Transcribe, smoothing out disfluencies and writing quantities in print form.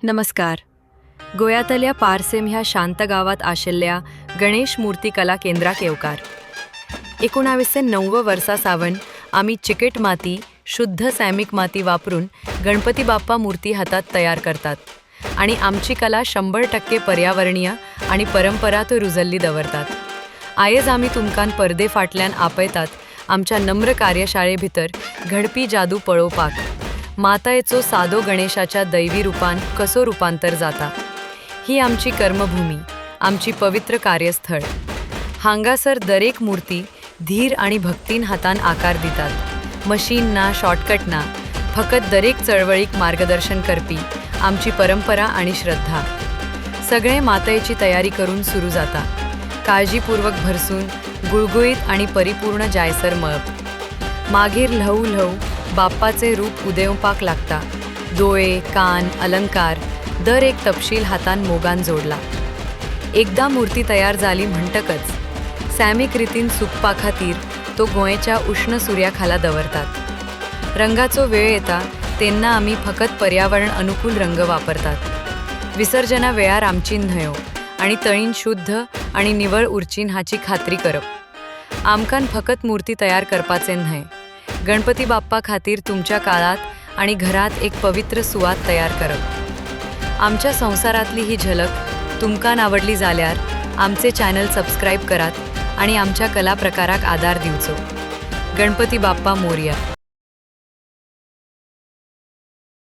नमस्कार. गोंयांतल्या पार्सेम ह्या शांत गांवांत आशिल्ल्या गणेश मूर्ती कला केंद्राक येवकार. 1990 वर्सा सावन आमी चिकट माती, शुद्ध सैमीक माती वापरून गणपती बाप्पा मूर्ती हातात तयार करतात आणि आमची कला 100% पर्यावरणीय आणि परंपरा तो रुजल्ली दवरतात. आयज आमी तुमकां परदे फाटल्यान आपयतात आमच्या नम्र कार्यशाळे भितर घडपी जादू पळोवपाक, मातयेचो सादो गणेशाच्या दैवी रुपान कसो रुपांतर जाता. ही आमची कर्मभूमी, आमची पवित्र कार्यस्थळ. हांगासर दरेक मूर्ती धीर आणि भक्तीन हातान आकार दितात. मशीन ना, शॉर्टकट ना, फकत दरेक चळवळीक मार्गदर्शन करपी आमची परंपरा आणि श्रद्धा. सगळें मातयेची तयारी करून सुरू जाता, काळजीपूर्वक भरसून गुळगुळीत आणि परिपूर्ण जायसर मळप. मागीर ल्हवू ल्हवू बाप्पाचे रूप उदेवपाक लागता. दोळे, कान, अलंकार, दर एक तपशील हातान मोगान जोडला. एकदा मूर्ती तयार जाली म्हणटकच सैमीक रितीन सुकपा खातीर तो गोंयच्या उश्ण सुर्या खाला दवरतात. रंगाचो वेळ येता तेन्ना आमी फकत पर्यावरण अनुकूल रंग वापरतात. विसर्जना वेळार आमची न्हंयो आणि तळीं शुद्ध आणि निवळ उरचीन हाची खात्री करप. आमकां फकत मूर्ती तयार करपाचे न्हय, गणपती बाप्पा खातीर तुमच्या काळात आणि घरात एक पवित्र सुवात तयार करप. आमच्या संवसारातली ही झलक तुमकां आवडली जाल्यार आमचे चॅनल सबस्क्राईब करात आणि आमच्या कला प्रकाराक आदार दिवचो. गणपती बाप्पा मोरया.